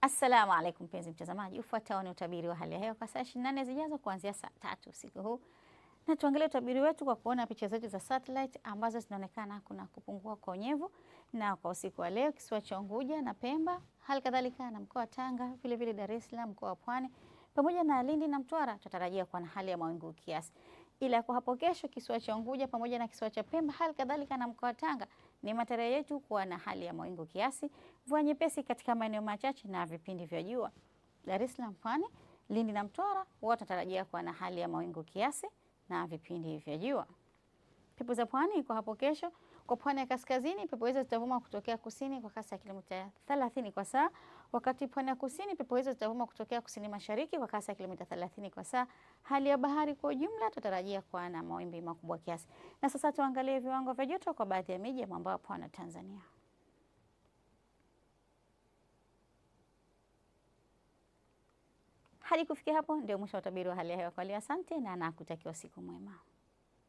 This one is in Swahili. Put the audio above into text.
Assalamu alaikum mpenzi mtazamaji, ufuatao ni utabiri wa hali ya hewa kwa saa 24 zijazo kuanzia saa 3 usiku huu. Na tuangalie utabiri wetu kwa kuona picha zetu za satellite ambazo zinaonekana kuna kupungua kwa unyevu. Na kwa usiku wa leo kisiwa cha Unguja na Pemba, hali kadhalika na mkoa wa Tanga, vile vile Dar es Salaam, mkoa wa Pwani pamoja na Lindi na Mtwara tutarajia kuwa na hali ya mawingu kiasi. Ila kwa hapo kesho kisiwa cha Unguja pamoja na kisiwa cha Pemba, hali kadhalika na mkoa wa Tanga ni matarajio yetu kuwa na hali ya mawingu kiasi, mvua nyepesi katika maeneo machache na vipindi vya jua. Dar es Salaam, Pwani, Lindi na Mtwara wote tutarajia kuwa na hali ya mawingu kiasi na vipindi vya jua. Pepo za pwani kwa hapo kesho, kwa pwani ya kaskazini pepo hizo zitavuma kutokea kusini kwa kasi ya kilomita 30 kwa saa, wakati pwani ya kusini pepo hizo zitavuma kutokea kusini mashariki kwa kasi ya kilomita 30 kwa saa. Hali ya bahari kwa ujumla tutarajia kuwa na mawimbi makubwa kiasi. Na sasa tuangalie viwango vya joto kwa baadhi ya miji ya mwambao wa pwani Tanzania. Hadi kufikia hapo ndio mwisho wa utabiri wa hali ya hewa kwa leo. Asante na nakutakia usiku mwema.